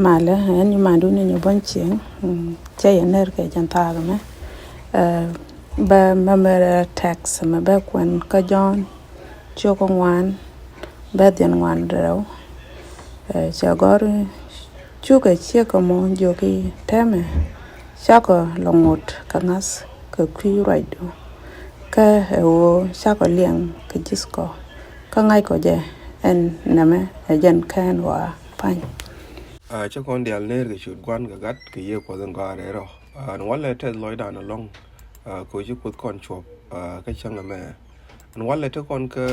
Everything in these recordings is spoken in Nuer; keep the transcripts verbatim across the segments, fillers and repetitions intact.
Malɛ, ɛn ni mandun ni nyɔ bɔn cieŋ. Cɛ yɛ ner kɛ jɛn thaak mɛ. Bɛ memory text mɛ bɛ kuɛn kä Jɔ̱ɔ̱n ciökä ŋuan bɛ dhiɛn ŋuan rɛw. Cɛ gɔr, cukɛ ciek kɛ mɔ jiök i̱, täämɛ cakɔ lɛ ŋot kɛ ŋa̱th kɛ kui̱ ruacdu, kä ɛ ɣöö cakɔ liɛŋ kɛ ji̱thkɔ, kä ŋa̱ckɔ jɛ ɛn nɛmɛ ɛ jɛn kään ɣɔaa pa̱ny. Cä kɔn diaal neer kɛ ciöt Gua̱n kɛ Gat kɛ Yiëë Kuɔth in gɔaa rɛl rɔ. Ɛn walɛ tɛth lɔcdan ɛlɔ̱ŋ kɛ ɣöö ci Kuoth kɔn cuɔp kä cäŋ ɛmɛ. Ɛn walɛ te kɔn kä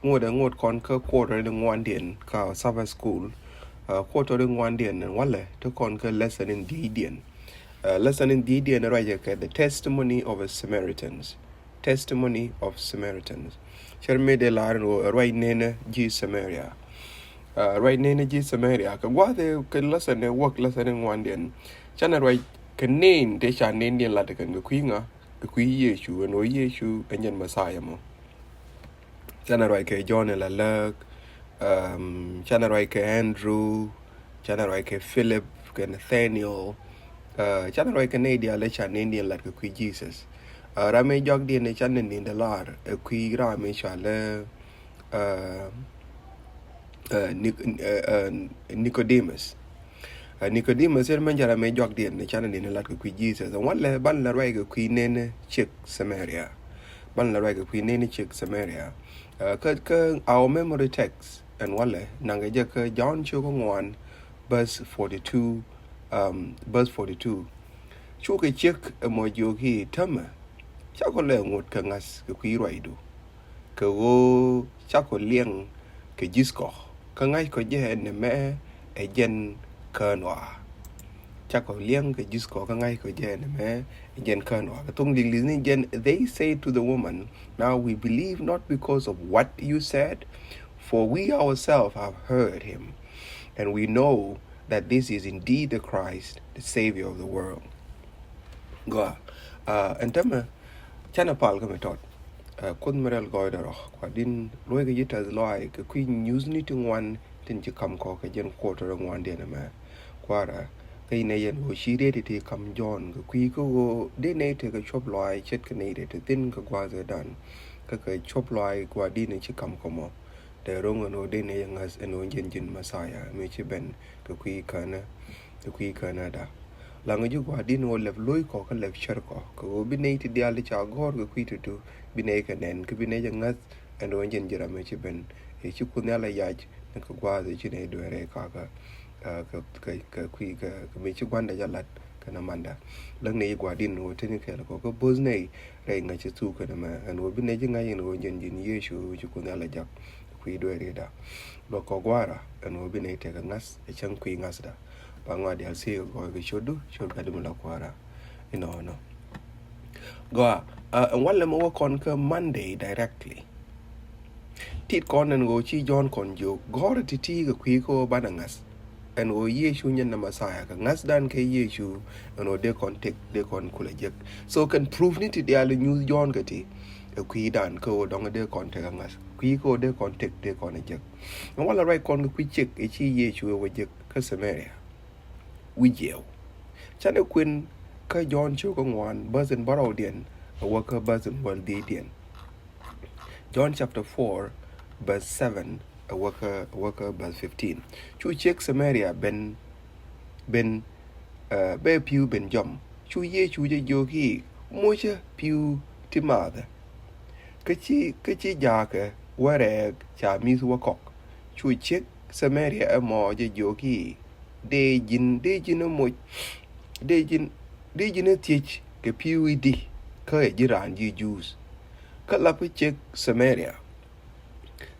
ŋot ɛ ŋot kɔn kä quarter in ŋuandiɛn kä Sabbath School. Quarter in ŋuandiɛn ɛn walɛ te kɔn kä lesson in di̱i̱diɛn. Lesson in di̱i̱diɛn ruacɛ kɛ The Testimony of a Samaritans. Testimony of Samaritans. Cär mi dee lar ɛn ɣöö ruac nenä ji̱ Samaria. Ruac nenä ji̱ Samaria kɛ gua̱a̱th kɛ lesson ɛ wäk, lesson in ŋuandiɛn. Canɛ ruac kɛ nen tëë ca nendiɛn lat kɛn kɛ kui̱ ŋa, kɛ kui̱ Yecu, ɛn ɣöö Yecu ɛ jɛn Messiah mɔ. Canɛ ruac kɛ Jɔ̱ɔ̱n in la lääk, canɛ ruac kɛ Andrew, canɛ ruac kɛ Philip, kɛ Nathaniel. Canɛ ruac kɛ nɛy diaal ɛ ca nendiɛn lat kɛ kui̱ Jesus. Ram mi jɔakdiɛn ɛ canɛ ni̱n dee lar ɛ kui̱ ram mi cɔalɛ Nicodemus. Nicodemus in mɛn jɛ ram mi jɔakdiɛn ɛ canɛ ni̱n dee lat kɛ kui̱ Jesus. Ɛn walɛ banɛ la ruac kɛ kui̱ nenä ciek Samaria. Banɛ la ruac kɛ kui̱ nenä ciek Samaria. Kä our memory text ɛn walɛ naŋkɛ jɛ kä Jɔ̱ɔ̱n ciökä ŋuan, verse forty-two, verse forty-two. Cukɛ ciek ɛmɔ jiök i̱, täämɛ cakɔ lɛ ŋot kɛ ŋa̱th kɛ kui̱ ruacdu, kɛ ɣöö cakɔ liɛŋ kɛ ji̱thkɔ, kä ŋa̱ckɔ jɛ nɛmɛ ɛ jɛn kään ɣɔaa. Cakɔ liɛŋ kɛ ji̱thkɔ, kä ŋa̱ckɔ jɛ nɛmɛ ɛ jɛn kään ɣɔaa. Kɛ thok Liŋli̱th ni jɛn, they say to the woman, now we believe not because of what you said, for we ourselves have heard him, and we know that this is indeed the Christ, the Savior of the world. Gɔaa. Ɛn täämɛ canɛ pal kä mi tɔt. Kuoth mi rɛl gɔɔydɛ rɔ, Gua̱di̱n, luɔ̱ckɛ ji̱ tɛth lɔaac kɛ kui̱ nyuthni ti ŋuan tin ci ka̱m kɔ kɛ jɛn quarter ŋuandiɛn ɛmɛ. Kua̱rä, kä inɛ yɛn ɣöö ci riet ti ka̱m Jɔ̱ɔ̱n kɛ kui̱ kä ɣöö dee nɛy tekɛ cuɔ̱p lɔaac ce̱tkɛ nɛy ti thi̱n kɛ gua̱a̱thdan. Kä kɛ cuɔ̱p lɔaac Gua̱di̱n ci ka̱m kɔ mɔ, dee ro̱ŋ ɛn ɣöö dee nɛy ɛ ŋa̱th ɛn ɣöö jɛn ji̱n Messiah mi ci ben kɛ kui̱ känä, kɛ kui̱ känäda. Laŋ ji̱ Gua̱di̱n ɣöö lɛp lo̱ckɔ kä lɛp cärkɔ, kɛ ɣöö bi nɛy ti diaal ti ca gɔ̱r kɛ kui̱ ti̱ti̱, bi nɛy kɛ nɛn, kä bi nɛy jɛ ŋa̱th ɛn ɣöö jɛn ji̱ ram mi ci ben. Ëë ci Kuoth Nhial ɛ yac ni kɛ gua̱a̱th ëë ci nɛy dueerɛ kakä, kɛ, kɛ, kɛ kui̱, kɛ, kɛ mi ci Gua̱nda jɛ lat kɛnɛ Manda. Läŋ nɛy ji̱ Gua̱di̱n ɣöö te ni kɛɛl kɔ kä bo̱th nɛy rɛy ŋa̱c ci thuk kɛnɛ mɛ, ɛn ɣöö bi nɛy ji̱ ŋa̱c ɛn ɣöö jɛn ji̱n Yecu ci Kuoth Nhial ɛ jak kui̱ dueerida. Bɛ kɔ gua̱a̱ra ɛn ɣöö bi nɛy tekɛ ŋa̱th ɛ cäŋ kui̱ ŋa̱thda. Ba ŋɔa diaal thiec kɛ gɔɔy kɛ ciötdu, ciöt Gua̱di̱n mi la kuäärä. Inɔnɔ. Gɔaa, ɛn walɛ mɛ wä kɔn kä Monday directly. Tit kɔn ɛn ɣöö ci Jɔ̱ɔ̱n kɔn jiök, gɔ̱rä ti̱ti̱ kɛ kui̱ kä ɣöö banɛ ŋa̱th. Ɛn ɣöö Yecu nyɛn nɛ Messiah kɛ ŋa̱thdan kɛ Yecu, ɛn ɣöö dee kɔn tëk, dee kɔn kulɛ jek. So kɛn proof ni ti diaal nyuth Jɔ̱ɔ̱n kɛ ti ɛ kui̱dan kä ɣöö dɔ̱ŋ dee kɔn tëk ɛ ŋa̱th. Kui̱ kä ɣöö dee kɔn tëk, dee kɔn ɛ jek. Ɛn walɛ ruac kɔn kɛ kui̱ ciek ɛ ci Yecu ɛ wä jek kä Samaria. Wi̱c yɛw. Canɛ kuɛn kä Jɔ̱ɔ̱n ciökä ŋuan, bäth in bärɔwdiɛn ɛ wä kä bäth in wäl dhiecdiɛn. John chapter four, verse seven, ɛ wä kä, ɛ wä kä verse fifteen. Cu ciek Samaria ben, ben, ɛ, bɛ pi̱w ben jɔm. Cu Yecu jɛ jiök i̱, mucä pi̱w ti mathɛ. Kä ci, kä ci jakä wä rɛɛk ca mi̱th wä kɔk. Cu ciek Samaria ɛmɔ jɛ jiök i̱, dee ji̱n, dee ji̱n ɛ moc, dee ji̱n, dee ji̱n ɛ thiec kɛ pi̱w i̱ di, kä ɛ ji̱n raan ji̱ Juudh. Kä lapä ciek Samaria.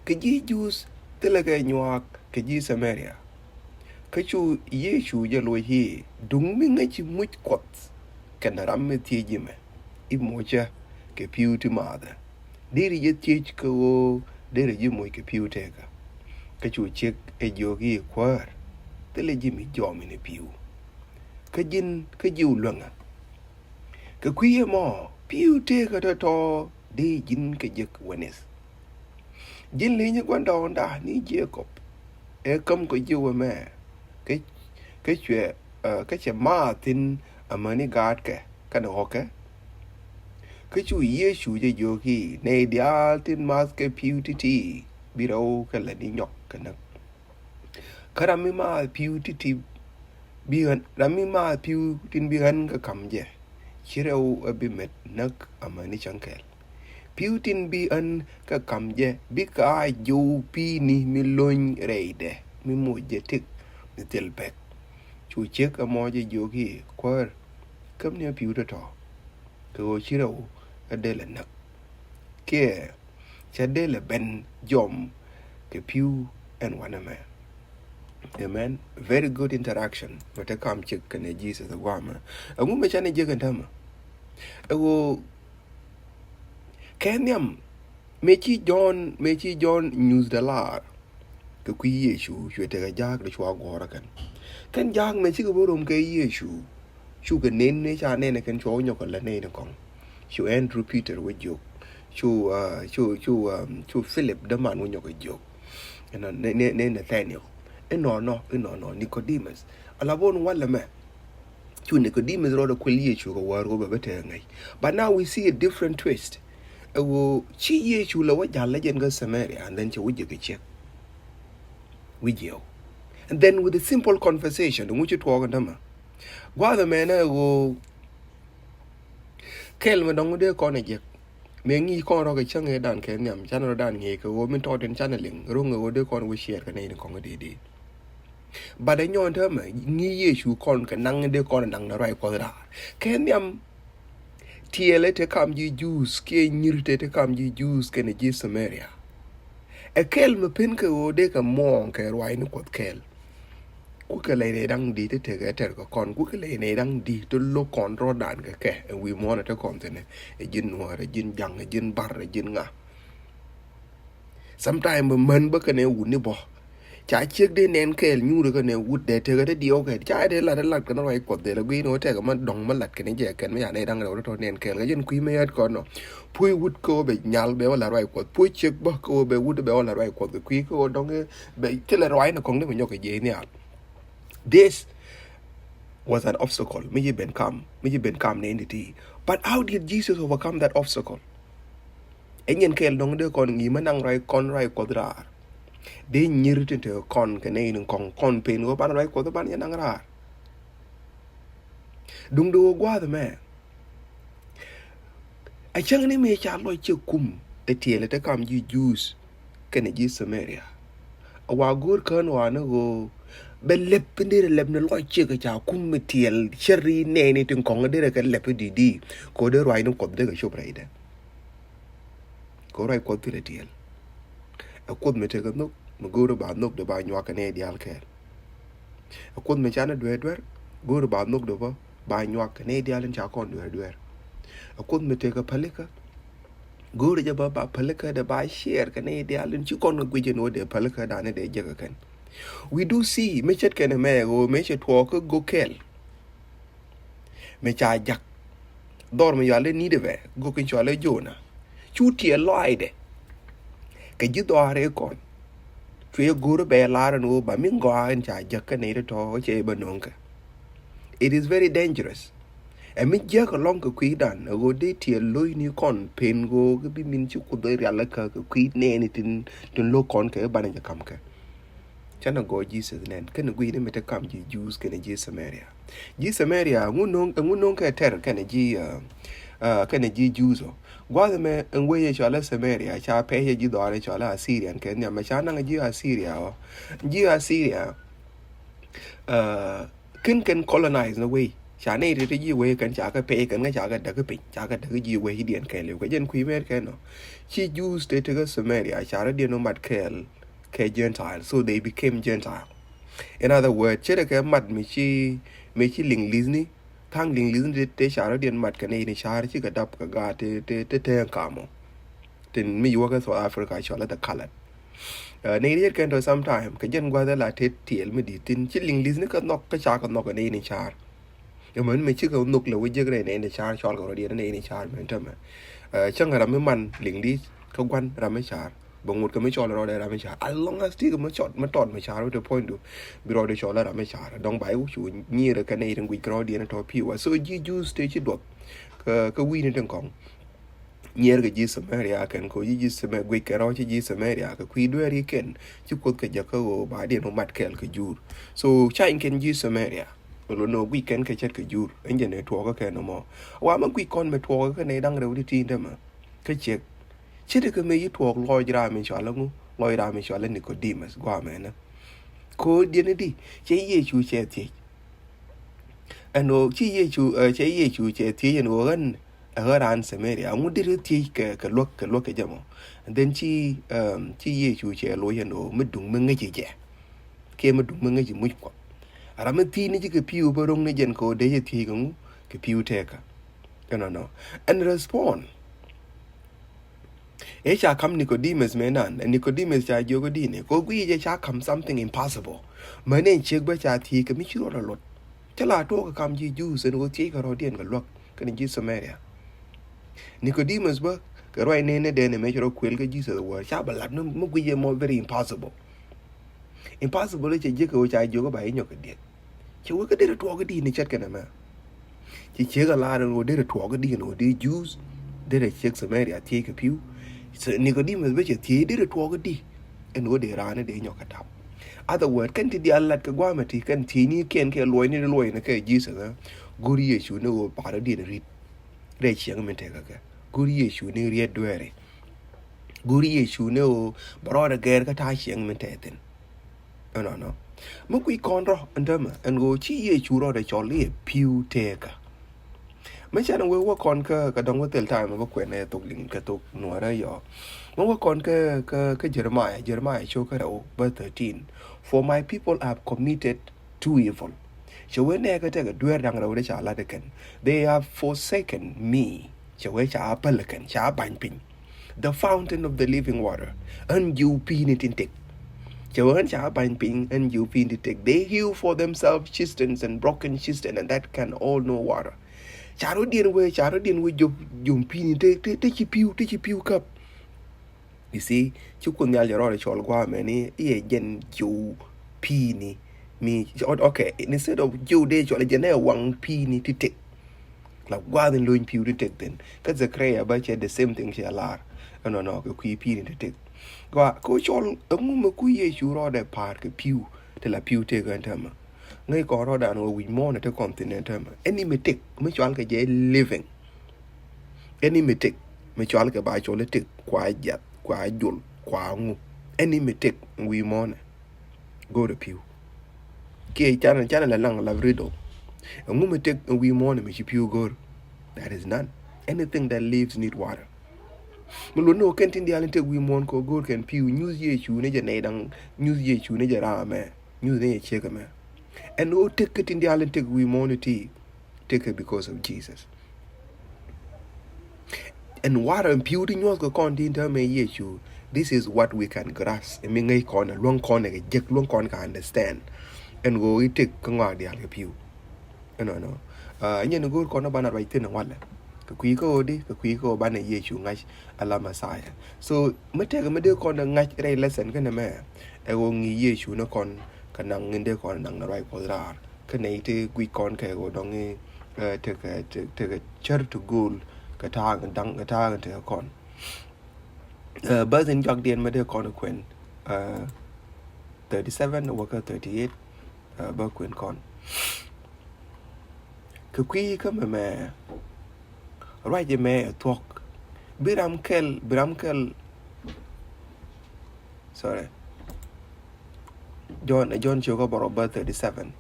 Kɛ ji̱ Juudh thilɛ kɛ nyuak kɛ ji̱ Samaria. Kä cu Yecu jɛ loc i̱, duŋ mi ŋäci muc Kuɔth kɛnɛ ram mi thiec ji̱ mɛ, i̱ mucä kɛ pi̱w ti mathɛ. Deri jɛ thiec kɛ ɣöö deri ji̱ moc kɛ pi̱w tekä. Kä cu ciek ɛ jiök i̱, kuäär, thilɛ ji̱ mi jɔm in ɛ pi̱w. Kä ji̱n, kä ji̱ wä luäŋä. Kɛ kui̱ ɛmɔ, pi̱w tekä tɔ̱tɔ̱ dee ji̱n kɛ jek wä nith. Ji̱n leny i̱ gua̱ndɔɔŋda ni Jekɔb. Ɛ käm kɔ ji̱ wä mɛ. Kä, kä cuɛ, kä cɛ maath thi̱n amäni gaatkɛ kɛnɛ ɣɔ̱kɛ. Kä cu Yecu jɛ jiök i̱, nɛy diaal tin mathkɛ pi̱w ti̱ti̱ bi rɛw kɛ lätni nyɔk kɛ näk. Kä ram mi maath pi̱w ti̱ti̱ bi ɣän, ram mi maath pi̱w tin bi ɣän kɛ ka̱m jɛ, ci rɛw ɛ bi met näk amäni cäŋ kɛl. Pi̱w tin bi ɣän kɛ ka̱m jɛ bi kaa jiw pi̱i̱ni mi lony rɛydɛ mi moc jɛ tëk mi thil pek. Cu ciek ɛmɔ jɛ jiök i̱, kuäär, käm ni ɛ pi̱w tɔ̱tɔ̱ kɛ ɣöö ci rɛw ɛ dee lɛ näk. Kiɛ cɛ dee lɛ ben jɔm kɛ pi̱w ɛn wanɛ mɛ. Amen. Very good interaction mɛ te kam ciek kɛnɛ Jesus ɛ guamɛ. Ɛŋu mɛ canɛ jiek ɛn tämɛ? Ɛ ɣöö kɛ nhiam mëë ci Jɔ̱ɔ̱n, mëë ci Jɔ̱ɔ̱n nyuth dee lar kɛ kui̱ Yecu, cuɛ tekɛ jaak dee cua guɔ̱ɔ̱rä kɛn. Kɛn jaak mëë cikɛ bä rom kɛ Yecu, cukɛ nen ni ca nɛn kɛn cua wä nyɔk kɛ lät nɛy ni kɔ̱ŋ. Cu Andrew Peter wä jiök. Cu, cu, cu, cu Philip däman wä nyɔk kɛ jiök. Ni, ni, ni Nathaniel. Inɔnɔ, inɔnɔ Nicodemus. Ala bon walɛ mɛ. Cu Nicodemus rɔɔdɛ kuil Yecu kɛ wäär kɛ bɛ bä tekɛ ŋäc. But now we see a different twist. Ɛ ɣöö ci Yecu lɛ wä ja̱l lɛ jɛn kä Samaria, and then cɛ wä jiäk kɛ ciek wi̱c jiɛw. And then with a simple conversation, ŋu ci tuɔɔk ɛn tämɛ? Gua̱a̱th ɛmɛnɛ ɛ ɣöö kɛl mɛ dɔ̱ŋ dee kɔn ɛ jiäk. Mëë ŋi̱i̱c kɔn rɔ̱ kɛ cäŋ ëëdan kɛ nhiam, canɛ rɔ̱dan ŋi̱i̱c kɛ ɣöö min tɔɔt in canɛ liŋ ro̱ŋ ɛ ɣöö dee kɔn wä ciɛɛr kɛ nɛy ni kɔŋ ɛ dee dee. But ɛ nyɔn täämɛ ŋi̱i̱c Yecu kɔn kɛ naŋ dee kɔn naŋ ni ruac Kuɔth raar. Kɛ nhiam tiɛɛlɛ te kam ji̱ Jews kiɛ nyir te te kam ji̱ Jews kɛnɛ ji̱ Samaria. Ɛ kɛl mi pen kɛ ɣöö dee kɛ muɔ̱ɔ̱ŋ kɛ ruac ni Kuɔth kɛɛl. Kukɛ lɛy nɛy da̱ŋ di ti tekɛ tɛr kɛ kɔn, kukɛ lɛy nɛy da̱ŋ di ti lo̱k kɔn rɔ̱dan kɛ kɛ, ɛ wi̱i̱ muɔ̱ɔ̱n ɛ te kɔn thi̱n, ɛ ji̱n nuäär, ɛ ji̱n ja̱ŋ, ɛ ji̱n bar, ɛ ji̱n ŋa. Sometime bä män bä kɛnɛ wut ni bä. Ca ciek dee nɛn kɛɛl nyuuri kɛnɛ wut dee tekɛ te diɛw kɛ. Ca dee lat lat kɛnɛ ruac Kuɔth dee lɛ gui̱n wä tekɛ ma dɔ̱ŋ ma lat kɛnɛ jɛ kɛn ma ca nɛy da̱ŋ rɛw te tɔ nɛn kɛɛl kɛ jɛn kui̱ ma yät kɔn nɔ. Puc wut kä wä bɛ nyal bɛ wä lat ruac Kuɔth. Puc ciek bä kä wä bɛ wut bɛ wä lat ruac Kuɔth kɛ kui̱ kä wä dɔ̱ŋ bɛ thilɛ ruac ni kɔŋ ni bɛ nyɔk kɛ jiɛc nhial. This was an obstacle mi ci ben kam, mi ci ben kam ni ni ti. But how did Jesus overcome that obstacle? Ɛ nyɛn kɛɛl dɔ̱ŋ dee kɔn ŋi̱i̱c ma naŋ ruac kɔn ruac Kuɔth raar. Dee nyir tin te kɔn kɛ nɛy ni kɔŋ kɔn pen ɣöö ban ruac Kuɔth ban yɛ naŋ raar. Duŋdɛ ɣöö gua̱a̱th mɛ a cäŋ ni mëë ca lɔc ciɛ kum ɛ tiɛɛl ɛ te kam ji̱ Jews kɛnɛ ji̱ Samaria. A wa go̱o̱r kään wa ni ɣöö bɛ lɛp in derɛ lɛp ni lɔc ciɛ kɛ ca kum ɛ tiɛɛl cär i̱ nɛɛni tin kɔŋ in derɛ kɛ lɛp i̱ di̱t i̱ kɛ ɣöö dee ruac ni Kuɔth dee kɛ cop rɛydɛ. Kɛ ɣöö ruac Kuɔth thilɛ tiɛɛl. Ɛ Kuoth mi tekɛ nhök mi go̱o̱rä ba nhök dee ba nyuak kɛ nɛy diaal kɛɛl. Ɛ Kuoth mi canɛ dueer duer go̱o̱rä ba nhök dee bä ba nyuak kɛ nɛy diaal in ca kɔn dueer duer. Ɛ Kuoth mi tekɛ pälikä go̱o̱rä jɛ bä ba pälikä dee ba share kɛ nɛy diaal in ci kɔn kɛ guic in wä dee pälikä danɛ dee jek kɛ kɛn. We do see mi ce̱tkɛ ni mɛ ɣöö mëë cɛ tuɔɔk kä go̱o̱k kɛl. Mi ca jak dhɔr mi yual i̱ Nineveh, gök in cɔal i̱ Jona. Cu tiɛɛl lɔaacdɛ kɛ ji̱ dhɔaar i̱ kɔn. Cuɛ go̱o̱r i̱ bɛ lar ɛn ɣöö ba mi gɔaa in ca jäk kä nɛy tɔ̱tɔ̱ cɛ i̱ bä no̱o̱ŋkɛ. It is very dangerous. Ɛ mi jiäk ɛlɔ̱ŋ kɛ kui̱dan ɛ ɣöö dee tiɛɛl lo̱cni kɔn pen ɣöö kä bi min ci Kuoth i̱ rialikä kɛ kui̱ nɛɛni tin, tin lo̱k kɔn kɛ i̱ banɛ jɛ ka̱mkɛ. Canɛ gɔɔ Jesus nɛn kɛnɛ gui̱ni mi te kam ji̱ Jews kɛnɛ ji̱ Samaria. Ji̱ Samaria ŋu no̱o̱ŋ, ŋu no̱o̱ŋ kɛ tɛr kɛnɛ ji̱, uh, uh, kɛnɛ ji̱ Jews ɔ. Gua̱th mɛ ɛn wee cɔalɛ Samaria ca pɛcɛ ji̱ dhɔaarɛ cɔalɛ Assyrian kɛ nhiam mɛ ca naŋ ji̱ Assyria ɔ. Ji̱ Assyria, uh, kin kɛn colonize ni wee. Ca nɛy ti ti ji̱ wee kɛn ca kɛ pɛc kɛn kä ca kɛ däk piny, ca kɛ däk ji̱ wee i̱ diɛn kɛn liw kɛ jɛn kui̱ mɛr kɛn nɔ. Ci Jews te ti kä Samaria ca rɔ diɛn ɔ mat kɛɛl kɛ Gentile, so they became Gentile. In other words, ce̱tkɛ mat mi ci, mi ci liŋ li̱thni, tha̱a̱ŋ liŋ li̱thni te, te ca rɔ̱diɛn mat kɛ nɛy ni ca̱r cikɛ dap kɛ gaat te, te, te, te kamɔ. Tin mi yuɔ̱kɛ South Africa cɔalɛ the colored. Uh, nɛy riet kɛn tɔ sometime kɛ jɛn gua̱th ɛ la te tiɛɛl mi di̱t thin ci liŋ li̱thni kɛ nhɔk kɛ ca kɛ nhɔk kɛ nɛy ni ca̱r. Ɛmɛn mi cikɛ nhök lɛ wä jiäk rɛy nɛy ni ca̱r cɔal kɛ rɔ̱diɛn nɛy ni ca̱r mɛn tämɛ. Uh, cäŋ ram mi man liŋ li̱th kä gua̱n ram mi ca̱r. Bä ŋut kɛ mi cɔl rɔɔdɛ ram mi car. As long as ti kɛ mi cɔt mi tɔt mi car wä te puɔ̱nydu, bi rɔɔdɛ cɔl ram mi car. Dɔŋ ba iwä cu nyier kɛ nɛy tin guic kɛ rɔɔdiɛn tɔ pi̱i̱ wa. So ji̱ Jews te ci duɔth kɛ, kɛ wi̱i̱ni tin kɔŋ. Nyier kɛ ji̱ Samaria kɛn kɛ ji̱, ji̱ Samaria guic kɛ rɔɔ ci ji̱ Samaria kɛ kui̱ dueeri kɛn ci Kuoth kɛ jɛ kä ɣöö ba diɛn wä mat kɛɛl kɛ jur. So cany kɛn ji̱ Samaria. Lo no guic kɛn kɛ cɛt kɛ jur. Ɛn jɛ ni tuɔɔkä kɛn mɔ. Wa mɛ guic kɔn mɛ tuɔɔkä kɛ nɛy da̱ŋ rɛw ti ti ndɛ mɛ. Kä ciek. Ce̱tkɛ mëë ci tuɔɔk lɔc ram mi cɔal ŋu, lɔc ram mi cɔal Nicodemus, guamɛnɛ. Ko̱diɛn di, cɛ Yecu cɛ thiec. Ɛn ɣöö ci Yecu, eh, cɛ Yecu cɛ thiec ɛn ɣöö ɣän, ɛ ɣän raan Samaria, ŋu deri thiec kɛ, kɛ luäk, kɛ luäk kɛ jɛ mɔ. And then ci, um, ci Yecu cɛ loc ɛn ɣöö mi duŋ mi ŋäc jɛ. Kiɛ mi duŋ mi ŋäc muc Kuɔth. Ram mi thiec ni ci kɛ pi̱w bä ro̱ŋ ni jɛn kɛ ɣöö dee cɛ thiec kɛ ŋu, kɛ pi̱w tɛɛkä. Ɛnɔnɔ. Ɛn respond. Ëë ca ka̱m Nicodemus mëë nan, ɛ Nicodemus ca jiök ɛ di̱i̱ni, kɛ ɣöö guic jɛ ca ka̱m something impossible. Mäni ɛn ciek bä ca thiec kɛ mi ci rɔɔdɛ luɔt. Cä la tuɔɔk kɛ ka̱m ji̱ Jews ɛn ɣöö thiec kɛ rɔɔdiɛn kɛ luäk, kɛnɛ ji̱ Samaria. Nicodemus bä, kɛ ruac nɛnɛ dee ni mëë ci rɔ kuël kä Jesus word, ca bɛ lat ni mi guic jɛ mɔ very impossible. Impossible cɛ jiäk kɛ ɣöö ca jiök ɛ ba i̱ nyɔk kɛ diɛk. Cɛ wee kä derɛ tuɔɔk i̱ di̱i̱n i̱ cɛt kɛn ɛmɛ. Ci ciek a lar ɛn ɣöö derɛ tuɔɔk i̱ di̱i̱n ɣöö dee Jews, derɛ ciek Samaria thiec kɛ pi̱w. So Nicodemus bä cɛ thiec derɛ tuɔɔk i̱ di̱i̱n ɛn ɣöö dee raan i̱ dee nyɔk kɛ tap. Other word, kɛn ti diaal lat kɛ gua̱a̱mɛ ti kɛn thiec ni kiɛn kɛ luɔc ni luɔc ni kɛ Jesus, eh? Go̱r Yecu ni ɣöö pa̱r i̱ di̱i̱n ri̱t. Rɛy ciɛŋ min tekɛ kɛ. Go̱r Yecu ni riet dueeri. Go̱r Yecu ni ɣöö bɛ rɔɔdɛ gɛr kä ta̱a̱ ciɛŋ min tɛthin. Ɛnɔnɔ. Mi kui̱ kɔn rɔ ɛn tämɛ ɛn ɣöö ci Yecu rɔɔdɛ cɔl i̱ ɛ pi̱w tëëkä. Mi cɛn ɛ wee wä kɔn kä, kä dɔ̱ŋ wä thil ta̱a̱ mɛ bä kuɛn ɛ thok liŋ kɛ thok nuɔrɛ yɔ. Mi wä kɔn kä, kä, kä Jeremiah, Jeremiah cok kä rɛw bä thirteen. For my people have committed too evil. Cɛ wee nɛɛkä tekɛ dueer da̱ŋ rɛw dee ca lat ikɛn. They have forsaken me. Cɛ wee ca päl ikɛn, ca ba̱ny piny. The fountain of the living water. Ɣän jiw pi̱i̱ni tin tëk. Cɛ wee ɣän ca ba̱ny piny, ɣän jiw pi̱i̱ni tin tëk. They hew for themselves cisterns and broken cisterns and that can hold no water. Ca rɔ̱diɛn wee, ca rɔ̱diɛn wee jiw, jiw pi̱i̱ni te, te, te ci pi̱w, te ci pi̱w käp. You see, ci Kuoth Nhial jɛ rɔɔdɛ cɔl gua̱a̱mɛ ni i̱ ɛ jɛn jiw pi̱i̱ni. Mi, okay, instead of jiw dee cɔl ɛ jɛn ɛ waŋ pi̱i̱ni ti tëk. La gua̱a̱th in lo̱ny pi̱w ti tëk thi̱n. Kä Zechariah bä cɛ the same thing cɛ lar. Ɛnɔnɔ kɛ kui̱ pi̱i̱ni ti tëk. Gɔaa, kɛ cɔl ɛŋu mɛ kui̱ Yecu rɔɔdɛ pa̱a̱r kɛ pi̱w ti la pi̱w tëk ɛn täämɛ. Ŋäc kɔn rɔɔdan ɣöö wi̱c muɔ̱ɔ̱n ɛ te kɔn thi̱n ɛn täämɛ. Ɛni mi tëk mi cɔal kɛ jɛ living. Ɛni mi tëk mi cɔal kɛ ba cɔl i̱ tëk kua jiath kua jol kua ŋu. Ɛni mi tëk wi̱i̱ muɔ̱ɔ̱nɛ go̱o̱rɛ pi̱w. Kiɛ canɛ, canɛ la laŋ la riddle. Ɛŋu mi tëk wi̱i̱ muɔ̱ɔ̱nɛ mi ci pi̱w go̱o̱r? That is none. Anything that lives need water. Mi luɔt ni ɣöö kɛn tin diaal in tëk wi̱i̱ muɔ̱ɔ̱n kɛ go̱o̱r kɛn pi̱w, nyuth Yecu ni jɛ nɛy da̱ŋ, nyuth Yecu ni jɛ raamɛ, nyuth ni jɛ ciek ɛmɛ. Ɛn ɣöö tëk kä tin diaal in tëk wi̱i̱ muɔ̱ɔ̱n iti, tëk kɛ because of Jesus. Ɛn water ɛn pi̱w ti nyuɔ̱th kɛ kɔn tin täämɛ Yecu. This is what we can grasp. Ɛ mi ŋäc kɔn ɛ luäŋ kɔn ɛ kɛ jek luäŋ kɔn kɛ understand. Ɛn ɣöö i̱ tëk kä ŋɔak diaal kɛ pi̱w. Ɛnɔnɔ. Ɛ nyɛn go̱o̱r kɔn ɛ banɛ ruac thi̱n ɛ walɛ. Kɛ kui̱ kä ɣöö di, kɛ kui̱ kä ɣöö banɛ Yecu ŋa̱c ala Messiah. So mi tëk mi dee kɔn ɛ ŋa̱c rɛy lesson kɛn ɛmɛ. Ɛ ɣöö ŋi̱i̱c Yecu ni kɔn kɛ naŋ in dee kɔn ɛ naŋ ni ruac Kuɔth raar. Kä nɛy ti guic kɔn kɛ ɣöö dɔ̱ŋ i̱, eh, tekɛ, tekɛ, tekɛ cär ti go̱o̱l kɛ ta̱a̱ da̱ŋ, kɛ ta̱a̱ tekɛ kɔn. Eh, bäth in jɔakdiɛn mi dee kɔn kuɛn, eh, thirty seven wäkä thirty eight, eh, bä kuɛn kɔn. Kɛ kui̱ kä mɛmɛ ruac ɛmɛ ɛ thuɔ̱k. Bi ram kɛl, bi ram kɛl. Sorry. John, John cio̱kä bärɔw bä thirty seven.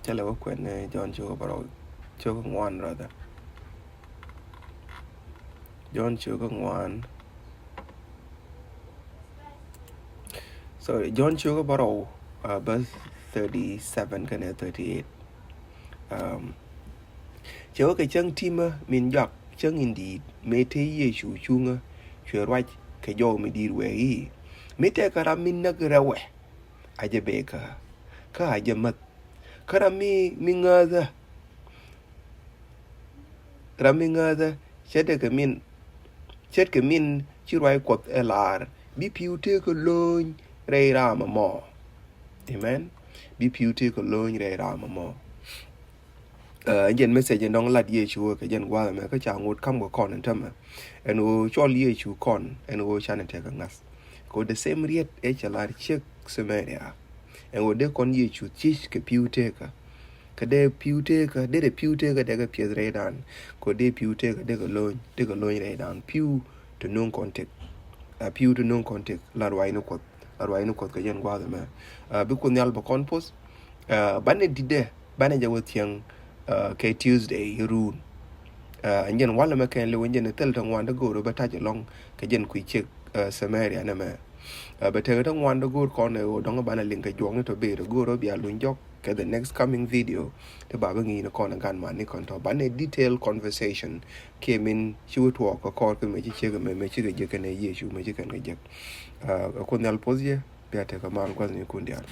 Cä lɛ wä kuɛn ni John cio̱kä bärɔw, cio̱kä ŋuan rather. John cio̱kä ŋuan. Sorry, John cio̱kä bärɔw, uh, bä thirty seven kɛnɛ thirty eight. Um, cɛ wä kɛ cäŋ ti̱mä min jɔak cäŋ in di̱i̱t mëë te Yecu cuŋä cuɛ ruac kɛ jɔw mi di̱i̱t wee i̱, mi tɛkɛ ram mi näk rɛwɛ a jɛ bekä kä a jɛ mäth. Kä ram mi, mi ŋääthä, ram mi ŋääthä ce̱tkɛ min, ce̱tkɛ min ci ruac Kuɔth ɛ lar Bi pi̱w tëëkä lo̱ny rɛy ram ɛmɔ. Amen. Bi pi̱w tëëkä lo̱ny rɛy ram ɛmɔ. Ɛn jɛn message ɛn dɔ̱ŋ lat Yecu kɛ jɛn gua̱a̱th ɛmɛ kä ca ŋot ka̱m kɛ kɔn ɛn täämɛ. Ɛn ɣöö cɔl Yecu kɔn ɛn ɣöö canɛ tekɛ ŋa̱th. Kɛ ɣöö the same riet ëë cɛ lar ciek Samaria. Ɛn ɣöö dee kɔn Yecu thiec kɛ pi̱w tëëkä. Kɛ dee pi̱w tëëkä, dee dee pi̱w tëëkä dee kɛ piɛth rɛydan. Kɛ ɣöö dee pi̱w tëëkä dee kɛ lo̱ny, dee kɛ lo̱ny rɛydan. Pi̱w ti no̱o̱ŋ kɔn tëk. A pi̱w ti no̱o̱ŋ kɔn tëk. La ruaacni Kuɔth, la ruaacni Kuɔth kɛ jɛn gua̱a̱th ɛmɛ. A bi Kuoth Nhial bɛ kɔn poth. A banɛ di̱tdɛ, banɛ jɛ wä thiäŋ, a, kɛ Tuesday iruun. A ɛn jɛn walɛ mɛ kɛn liw ɛn jɛn thil ti ŋuan ti go̱o̱r bɛ ta̱c ɛlɔ̱ŋ kɛ jɛn kui̱ ciek, a, Samaria nɛmɛ. A bɛ tekɛ ti ŋuan ti go̱o̱r kɔn ɛ ɣöö dɔ̱ŋ banɛ liŋ kɛ juɔkni tɔ bëë ti go̱o̱r bia luny jɔk kɛ the next coming video. Ti ba bä ŋi̱i̱c ni kɔn ɛ gan man ni kɔn tɔ banɛ detail conversation kiɛ min ci wä tuɔɔk kɛ kɔr kɛ mëë ci ciek ɛmɛ, mëë cikɛ jek kɛnɛ Yecu, mëë ci kɛn kɛ jek. A Kuoth Nhial poth yɛ, bia tekɛ mal gua̱thni kun diaal.